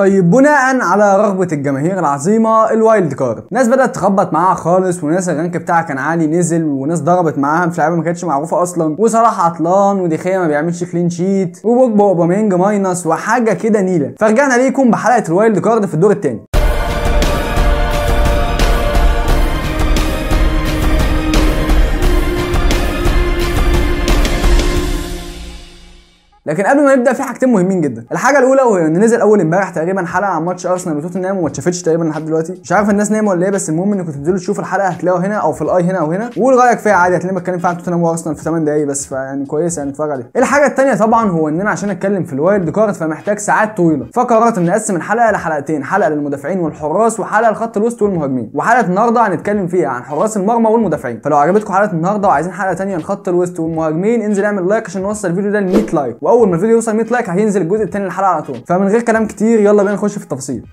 طيب بناء على رغبة الجماهير العظيمة ال wild card، ناس بدات تخبط معاها خالص، وناس ال rank بتاعها كان عالي نزل، وناس ضربت معاها في لعيبة ما كانتش معروفة اصلا، وصلاح عطلان، وديخيا ما بيعملش clean sheet، وبوجبا وأوباميانج minus، وحاجه كده نيله. فرجعنا ليكم بحلقة ال wild card في الدور الثاني. لكن قبل ما نبدا في حاجتين مهمين جدا. الحاجة الاولى وهي ان نزل اول امبارح تقريبا حلقة عن ماتش ارسنال وتوتنهام وما اتشافتش تقريبا لحد دلوقتي، مش عارف الناس نايمة ولا ايه، بس المهم انكم تنزلوا تشوفوا الحلقة هتلاقوها هنا او في ال i هنا او هنا، وقول رايك فيها عادي، هتلاقيني بتكلم فيها عن توتنهام وارسنال في 8 دقايق بس، فيعني كويس يعني اتفرج عليها. الحاجة الثانية طبعا هو ان انا عشان اتكلم في ال wild card فمحتاج ساعات طويلة، فقررت ان اقسم الحلقة لحلقتين، حلقة للمدافعين والحراس وحلقه لخط الوسط والمهاجمين. وحلقه النهارده هنتكلم فيها عن حراس المرمى والمدافعين، فلو عجبتكم حلقة النهارده وعايزين حلقة ثانية لخط الوسط والمهاجمين انزل اعمل like عشان نوصل الفيديو ده ل 100 like، واول ما الفيديو يوصل 100 like هينزل الجزء الثاني للحلقة على طول. فمن غير كلام كتير يلا بينا نخش في التفاصيل.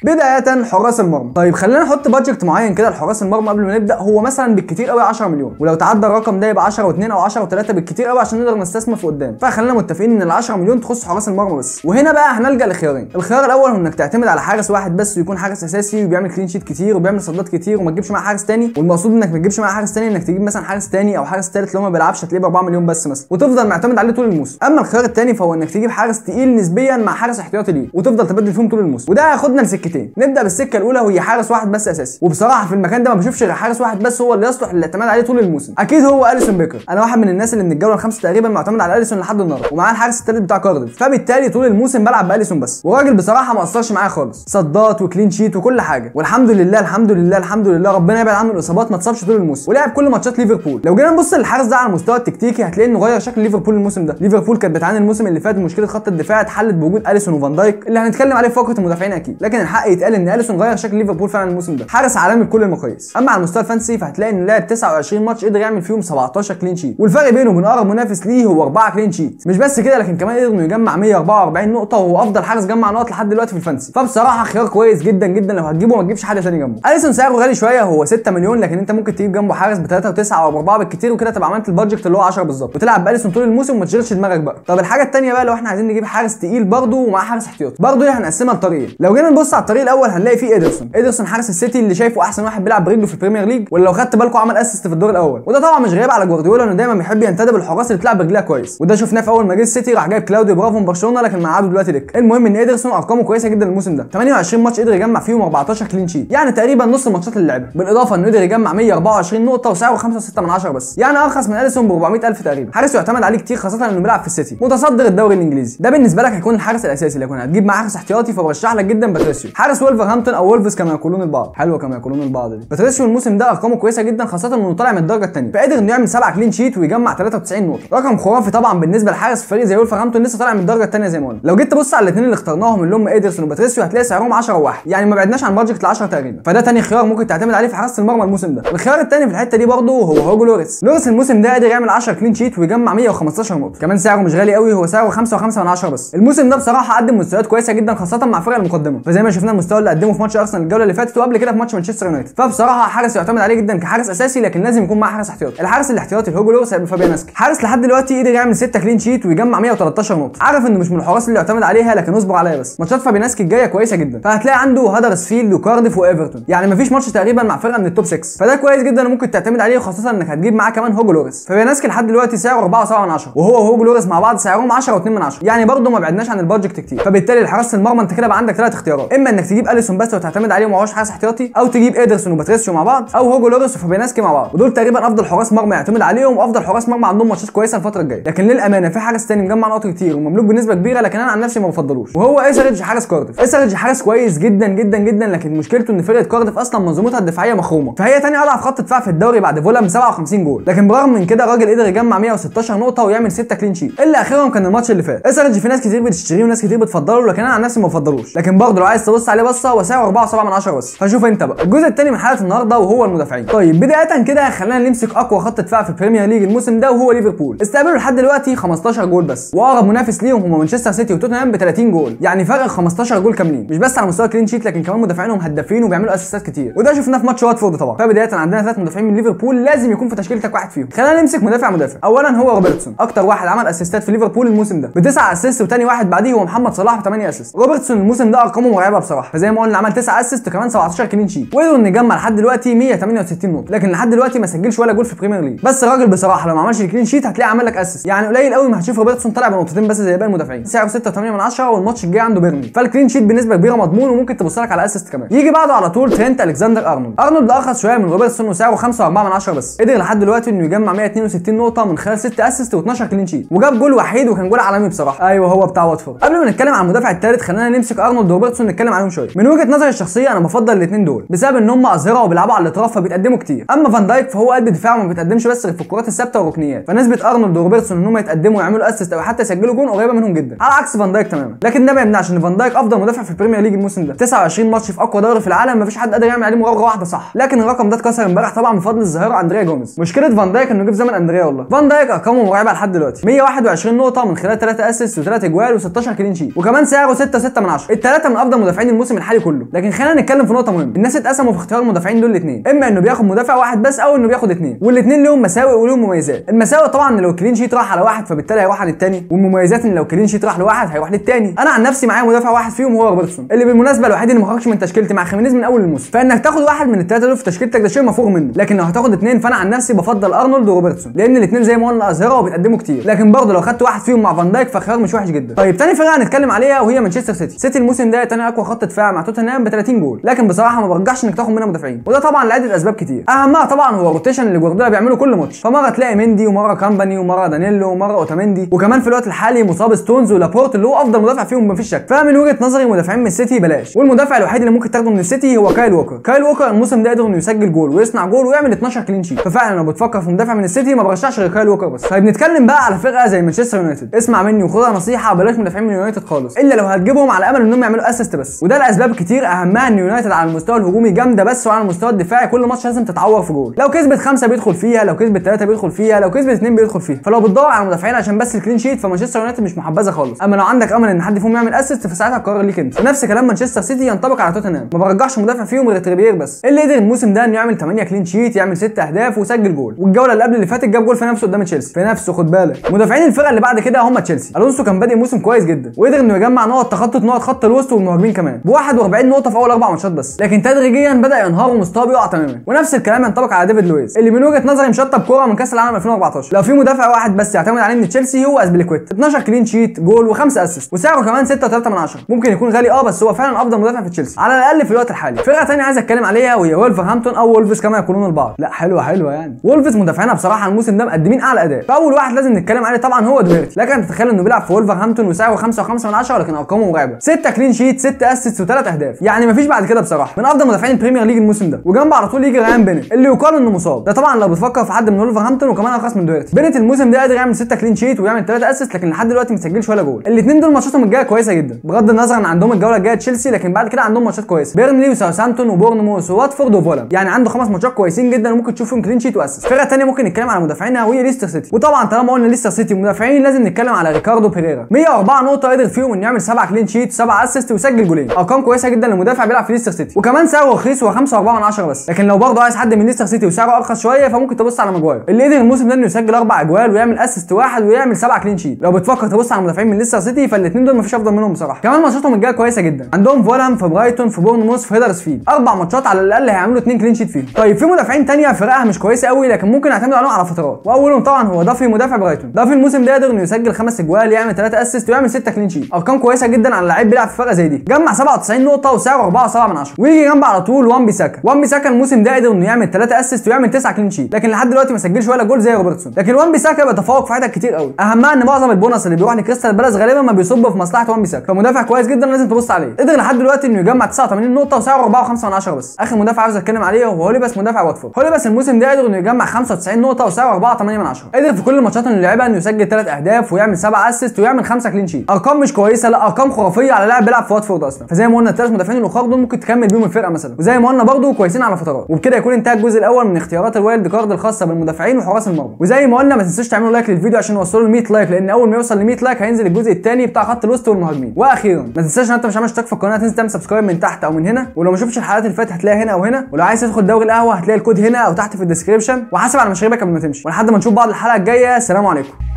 بداية حراس المرمى. طيب خلينا نحط budget معين كده لحراس المرمى قبل ما نبدا، هو مثلا بالكتير قوي 10 مليون، ولو تعدى الرقم ده يبقى 10 و2 او 10 و3 بالكتير قوي عشان نقدر نستثمر في قدام. فخلينا متفقين ان ال 10 مليون تخص حراس المرمى بس. وهنا بقى هنلجا لخيارين، الخيار الاول هو انك تعتمد على حارس واحد بس ويكون حارس اساسي وبيعمل clean sheet كتير وبيعمل صدات كتير وما تجيبش معاه حارس تاني، والمقصود انك ما تجيبش معاه حارس تاني انك تجيب مثلا حارس تاني او حارس تالت لو ما بيلعبش هتلاقيه ب 4 مليون بس مثلا، وتفضل معتمد عليه طول الموسم. اما الخيار التاني فهو انك تجيب حارس تقيل نسبيا مع حارس احتياطي ليه وتفضل تبدل فيهم طول الموسم، وده هياخدنا لسكتين. نبدا بالسكه الاولى وهي حارس واحد بس اساسي، وبصراحة في المكان ده ما بشوفش غير حارس واحد بس هو اللي يصلح للاعتماد عليه طول الموسم، اكيد هو اليسون بيكر. انا واحد من الناس اللي من الجولة الخامسة تقريبا معتمد على اليسون لحد النهارده، ومعاه الحارس الثالث بتاع كارديف، فبالتالي طول الموسم بلعب باليسون بس، وراجل بصراحة ما قصرش معايا خالص، صدات و clean sheet وكل حاجة، والحمد لله الحمد لله الحمد لله ربنا يبعد عنه الاصابات، ما اتصابش طول الموسم ولعب كل ماتشات ليفربول. لو جينا نبص للحارس ده على المستوى التكتيكي هتلاقي انه غير شكل ليفربول الموسم ده. ليفربول كانت بتعاني الموسم اللي فات مشكلة خط الدفاع اتحلت بوجود اليسون وفان دايك اللي هنتكلم عليه في فقره المدافعين اكيد، لكن الحق يتقال ان اليسون غير شكل ليفربول فعلا الموسم ده، حارس عالمي بكل المقاييس. اما على المستوى ال fantasy فهتلاقي انه لعب 29 ماتش قدر يعمل فيهم 17 clean sheet، والفرق بينه وبين اقرب منافس ليه هو 4 clean sheet. مش بس كده، لكن كمان قدر انه يجمع 144 نقطة وهو افضل حارس جمع نقط لحد دلوقتي في ال fantasy، فبصراحة خيار كويس جدا جدا لو هتجيبه ما تجيبش حد ثاني جنبه. اليسون سعره غالي شوية، هو 6 مليون، لكن انت ممكن تجيب جنبه حارس ب 3 و9 او 4 بالكتير، وكده تبقى عملت ال budget اللي هو 10 بالظبط، وتلعب باليسون طول الموسم وما تشغلش دماغك بقى. طب الحاجة الثانية بقى لو احنا عايزين نجيب حارس تقيل برده ومعاه حارس احتياطي، برده دي هنقسمها لطريقين. لو جينا نبص على الطريق الاول هنلاقي فيه ادرسون. ادرسون حارس السيتي اللي شايفه احسن واحد بيلعب برجله في البريمير ليج، واللي لو خدت بالكم عمل assist في الدور الاول، وده طبعا مش غريب على جوارديولا انه دايما بيحب ينتدب الحراس اللي بتلعب برجلها كويس، وده شفناه في اول ما جه السيتي راح جايب كلاوديو برافو من برشلونة، لكن قعدة دلوقتي دكه. المهم ان ادرسون ارقامه كويسة جدا الموسم ده، 28 ماتش قدر يجمع فيهم 14 clean sheet، يعني تقريبا نص الماتشات اللي لعبها، بالاضافة انه قدر يجمع 124 نقطة وسعره 5.6 بس، يعني ارخص من اليسون ب 400000 تقريبا. حارس يعتمد عليه كتير خاصة انه بيلعب في السيتي متصدر الدوري الانجليزي، ده بالنسبة لك هيكون الحارس الاساسي. لكن هتجيب معاه حارس احتياطي فبرشح لك جدا باتريسيو، حارس ولفرهامبتون او وولفز كما يقولون البعض، حلوة كما يقولون البعض دي. باتريسيو الموسم ده ارقامه كويسة جدا خاصة انه طالع من الدرجة الثانية، فقدر انه يعمل 7 clean sheet ويجمع 93 نقطة، رقم خرافي طبعا بالنسبة لحارس فريق زي ولفرهامبتون لسه طالع من الدرجة الثانية زي ما قلنا. لو جيت تبص على الاثنين اللي اخترناهم اللي هم ادرسون وباتريسيو هتلاقي سعرهم 10 و1، يعني ما بعدناش عن budget ال 10 تقريبا، فده ثاني خيار ممكن تعتمد عليه في حراسة المرمى الموسم ده. الخيار الثاني في الحتة دي برده هو هوجو لوريس. لوريس الموسم ده قدر يعمل 10 clean sheet ويجمع 115 نقطة، كمان سعره مش غالي قوي، هو سعره 5.5 بس. الموسم ده بصراحة قدم مستويات كويسة جدا خاصة مع الفرق المقدمة، فزي ما شفنا المستوى اللي قدمه في ماتش ارسنال الجولة اللي فاتت وقبل كده في ماتش مانشستر يونايتد، فبصراحة حارس يعتمد عليه جدا كحارس اساسي، لكن لازم يكون معاه حارس احتياطي. الحارس الاحتياطي لهوجو لوريس هيبقى فابيانسكي، حارس لحد دلوقتي قدر يعمل 6 clean sheet ويجمع 113 نقطة، عارف انه مش من الحراس اللي يعتمد عليها لكن اصبر عليا بس، ماتشات فابيانسكي الجاية كويسة جدا، فهتلاقي عنده هدرسفيلد وكارديف وايفرتون، يعني مفيش ماتش تقريبا مع فرقه من ال top 6، فده كويس جدا وممكن تعتمد عليه خاصة انك هتجيب معاه كمان هوجو لوريس. فابيانسكي لحد دلوقتي سعره 4.7 وهو وهوجو لوريس مع بعض سعرهم 10.2، يعني برده ما بعدناش عن ال budget كتير. فبالتالي لحراسه المرمى انت كده بقى عندك 3 اختيارات، اما انك تجيب اليسون بس وتعتمد عليه ومعهوش حارس احتياطي، او تجيب ادرسون وباتريسيو مع بعض، او هوجو لوريس وفابيانسكي مع بعض، ودول تقريبا افضل حراس مرمى يعتمد عليهم وافضل حراس مرمى عندهم ماتشات كويسة الفترة الجاية. لكن للامانة في حارس ثاني مجمع نقط كتير ومملوك بنسبة كبيرة، لكن انا عن نفسي ما بفضلوش، وهو ايسريدج حارس كارديف. ايسريدج حارس كويس جدا جدا جدا، لكن مشكلته ان فرقه كارديف اصلا منظومتها الدفاعية مخرومه، فهي ثاني اضعف خط دفاع في الدوري بعد فولهام 57 جول، لكن برغم من كده الراجل قدر يجمع 116 نقطة ويعمل 6 clean sheet اللي اخرهم كان الماتش اللي فات. ايسريدج في ناس كتير بتشتريه وناس كتير بتفضله، لكن انا عن نفسي ما بفضلوش. لكن برضه لو عايز تبص تبص عليه بصة، وسعره 4.7 بس. فشوف انت بقى. الجزء الثاني من حلقة النهارده وهو المدافعين. طيب بداية كده خلينا نمسك اقوى خط دفاع في البريمير ليج الموسم ده وهو ليفربول. استقبلوا لحد دلوقتي 15 جول بس، واقرب منافس ليهم هم مانشستر سيتي وتوتنهام ب 30 جول، يعني فرق 15 جول كاملين. مش بس على مستوى clean sheet، لكن كمان مدافعينهم هدافين وبيعملوا اسيستات كتير، وده شفناه في ماتش واتفورد طبعا. فبداية عندنا 3 مدافعين من ليفربول لازم يكون في تشكيلتك واحد فيهم. خلينا نمسك مدافع مدافع. اولا هو روبرتسون، اكتر واحد عمل اسيستات في ليفربول الموسم ده ب9 assist، وثاني واحد بعديه هو محمد صلاح ب8 assist. روبرتسون الموسم ده ارقامه مرعبة بصراحة، فزي ما قلنا عمل 9 assist وكمان 17 clean sheet، وقدروا ان يجمع لحد دلوقتي 168 نقطة، لكن لحد دلوقتي ما سجلش ولا جول في بريمير ليج. بس الراجل بصراحة لو ما عملش ال clean sheet هتلاقيه عمل لك assist، يعني قليل قوي ما هتشوف روبرتسون طالع بنقطتين بس زي باقي المدافعين. سعره 6.8 والماتش الجاي عنده بيرنلي، فال clean sheet بنسبة كبيرة مضمون، وممكن تبص لك على assist كمان. يجي بعده على طول ترينت الكسندر ارنولد. ارنولد ارخص شوية من روبرتسون وسعره 5.4 بس. قدر لحد دلوقتي انه يجمع 162 نقطة من خلال 6 assist و12 clean sheet، وجاب جول وحيد وكان جول عالمي بصراحة، ايوه هو بتاع واتفورد. قبل ما نتكلم عن المدافع الثالث خلينا نمسك ارنولد وروبرتسون نتكلم عليهم شوية. من وجهه نظري الشخصية انا بفضل الاثنين دول بسبب ان هم اظهره وبيلعبوا على الاطراف فبيتقدموا كتير. اما فان دايك فهو قلب دفاع وما بيتقدمش بس غير في الكرات الثابتة والركنيات، فنسبة ارنولد وروبرتسون ان هم يتقدموا ويعملوا assist او حتى يسجلوا جون قريبه منهم جدا، على عكس فان دايك تماما. لكن ده ما يمنعش ان فان دايك افضل مدافع في البريمير ليج الموسم ده، 29 ماتش في اقوى دوري في العالم مفيش حد قادر يعمل عليه مراوغه واحدة صح، لكن الرقم ده اتكسر امبارح طبعا بفضل الظاهرة اندريا جوميز. مشكلة فان دايك انه جه في زمن اندريا والله. فان دايك ارقامه مرعبة لحد دلوقتي، 121 نقطة من خلال 3 assist و3 اجوال و16 clean sheet، وكمان سعره 6.6. الثلاثة من افضل مدافعين الموسم الحالي كله. لكن خلينا نتكلم في نقطة مهمة، الناس اتقسموا في اختيار المدافعين دول الاثنين، اما انه بياخد مدافع واحد بس او انه بياخد اثنين، والاثنين لهم مساوئ ولهم مميزات. المساوئ طبعا ان لو clean sheet راح على واحد فبالتالي هيروح على الثاني، والمميزات ان لو clean sheet راح لواحد هيروح للثاني. انا عن نفسي معايا مدافع واحد فيهم وهو روبرتسون، اللي بالمناسبة الوحيد اللي ما خرجش من تشكيلتي مع خيمينيز من اول الموسم، فانك تاخد واحد من الثلاثة دول في تشكيلتك ده شيء مفروغ منه. لكن لو هتاخد اثنين فانا عن نفسي بفضل ارنولد وروبرتسون، لان الاثنين زي ما قلنا اظهره وبيتقدموا كتير، لكن برضه لو خدت واحد فيهم مع فان دايك فخيار مش وحش جدا. طيب ثاني فرقه هنتكلم عليها وهي مانشستر سيتي. سيتي الموسم ده ثاني اقوى خط دفاع مع توتنهام ب 30 جول، لكن بصراحة ما برجحش انك تاخد منها مدافعين، وده طبعا لعدة اسباب كتير، اهمها طبعا هو ال rotation اللي جوارديولا بيعمله كل ماتش، فمره تلاقي مندي ومرة كامباني ومرة دانيلو ومرة اوتاميندي، وكمان في الوقت الحالي مصاب ستونز ولابورت اللي هو افضل مدافع فيهم مفيش شك. فمن وجهه نظري مدافعين من السيتي بلاش، والمدافع الوحيد اللي ممكن تاخده من السيتي هو كايل ووكر. كايل ووكر الموسم ده قدر انه يسجل جول ويصنع جول ويعمل 12 clean sheet، ففعلا لو بتفكر في مدافع من السيتي ما برشحش غير كايل ووكر بس. طيب نتكلم بقى على فرقه زي مانشستر يونايتد. اسمع مني وخدها نصيحة، بلاش مدافعين من يونايتد خالص، الا لو هتجيبهم على امل انهم يعملوا assist بس، وده لاسباب كتير اهمها ان يونايتد على المستوى الهجومي جامدة بس، وعلى المستوى الدفاعي كل ماتش لازم تتعور في جول. لو كسبت 5 بيدخل فيها، لو كسبت 3 بيدخل فيها، لو كسبت 2 بيدخل فيها. فلو بتدور على مدافعين عشان بس ال clean sheet فمانشستر يونايتد مش محبذه خالص. اما لو عندك امل ان حد فيهم يعمل assist فساعتها القرار ليك انت. نفس كلام مانشستر سيتي ينطبق على توتنهام، ما برجحش مدافع فيهم غير تريبير بس، اللي قدر الموسم ده انه يعمل 8 clean sheet، يعمل 6 اهداف وسجل جول، والجوله اللي قبل اللي فاتت جاب جول في نفسه قدام تشيلسي، في نفسه خد بالك. مدافعين الفرقة اللي بعد كده هم تشيلسي. الونسو كان بادئ موسم كويس جدا، وقدر انه يجمع نقط تخطط نقط خط الوسط والمهاجمين كمان ب 41 نقطة في اول 4 ماتشات بس، لكن تدريجيا بدا ينهار ومستواه بيقع تماما. ونفس الكلام ينطبق على ديفيد لويز اللي من وجهه نظري مشطب كورة من كاس العالم 2014. لو في مدافع واحد بس يعتمد عليه من تشيلسي هو اسبليكويتا، 12 clean sheet، جول و5 assist، وسعره كمان 6.3. ممكن يكون غالي بس هو فعلا افضل مدافع في تشيلسي على الاقل في الوقت الحالي. فرقه ثانية عايز اتكلم عليها وهي وولفرهامبتون او وولفز كما يقولون البعض. لا حلوة حلوة يعني، وولفز مدافعينها بصراحة الموسم ده مقدمين اعلى اداء. فاول واحد لازم نتكلم عليه طبعا هو دوهيرتي، لكن تتخيل انه بيلعب في وولفرهامبتون وسعره 5.5، لكن ارقامه مرعبة، 6 clean sheet، 6 assist و3 اهداف، يعني مفيش بعد كده بصراحة، من افضل مدافعين البريمير ليج الموسم ده. وجنبه على طول يجي ريان بينيت اللي يقال انه مصاب، ده طبعا لو بتفكر في حد من وولفرهامبتون وكمان ارخص من دوهيرتي. بينيت الموسم ده قادر يعمل 6 clean sheet ويعمل 3 assist، لكن لحد دلوقتي ما سجلش ولا جول. الاثنين دول ماتشاتهم الجاية كويسة جدا، بغض النظر ان عندهم الجولة الجاية تشيلسي، لكن بعد كده عندهم ماتشات كويسة، بيرنلي وساوثهامبتون وبورنموث وواتفورد وفولهام، يعني عنده 5 ماتشات كويسين جدا وممكن تشوف فيهم clean sheet و assist. فرقه ثانية ممكن نتكلم على مدافعينها وهي ليستر سيتي، وطبعا طالما قلنا ليستر سيتي ومدافعين لازم نتكلم على ريكاردو بيريرا، 104 نقطة قدر فيهم انه يعمل 7 clean sheet، 7 assist وسجل جولين، ارقام كويسة جدا لمدافع بيلعب في ليستر سيتي، وكمان سعره رخيص هو 5.4 بس. لكن لو برضه عايز حد من ليستر سيتي وسعره ارخص شوية فممكن تبص على ماجواير اللي قدر الموسم ده انه يسجل 4 اجوال ويعمل assist واحد ويعمل 7 clean sheet. لو بتفكر تبص على مدافعين من ليستر سيتي فالاثنين دول مفيش افضل منهم بصراحة. كمان ماتشاتهم الجاية كويسة جدا، عندهم فولهام في برايتون في بورنموث في هيدرسفيلد، 4 ماتشات على الاقل هيعملوا 2 clean sheet فيهم. طيب في مدافعين ثانية فرقها مش كويسة قوي لكن ممكن نعتمد عليهم على فترات، واولهم طبعا هو دافي مدافع برايتون. دافي الموسم ده قدر انه يسجل 5 اجوال، يعمل 3 assist ويعمل 6 clean sheet، ارقام كويسة جدا على لعيب بيلعب في فرقه زي دي، جمع 97 نقطة وسعره 4.7. ويجي جنبه على طول وان بيساكا. وان بيساكا الموسم ده قدر انه يعمل 3 assist ويعمل 9 clean sheet، لكن لحد دلوقتي ما سجلش ولا جول زي روبرتسون. لكن وان بيساكا بيتفوق في حتت كتير قوي، اهمها ان معظم البونص اللي بيروح لكريستال بالاس غالبا ما بيصب في مصلحة وان بيساكا، فمدافع كويس جدا لازم تبص عليه. قدر لحد دلوقتي انه يجمع 89 نقطة وسعره 4.5 بس. اخر مدافع عاوز اتكلم عليه هو هوليباس مدافع واتفورد. هوليباس الموسم ده قدر انه يجمع 95 نقطة وسعره 4.8. قدر في كل الماتشات اللي لعبها انه يسجل 3 اهداف ويعمل 7 assist ويعمل 5 clean sheet، ارقام مش كويسة، لا ارقام خرافية على لاعب بيلعب في واتفورد اصلا. فزي فزي ما قلنا الثلاث مدافعين الاخر دول ممكن تكمل بيهم الفرقة مثلا، وزي ما قلنا برده كويسين على فترات. وبكده يكون انتهى الجزء الاول من اختيارات ال wild card الخاصة بالمدافعين وحراس المرمى. وزي ما قلنا ما تنسوش تعملوا like للفيديو عشان نوصلوا ل 100 like، لان اول ما يوصل ل 100 like هينزل الجزء الثاني بتاع خط الوسط والمهاجمين. واخيرا ما تنساش ان انت مش عامل اشتراك في القناة تنزل تعمل subscribe من تحت او من هنا، ولو ما شفتش الحلقات اللي فاتت هتلاقيها هنا او هنا، ولو عايز تدخل دوري القهوة هتلاقي الكود هنا او تحت في ال description، وحاسب على مشاريبك قبل ما تمشي. ولحد ما نشوف بعض الحلقة الجاية، سلام عليكم.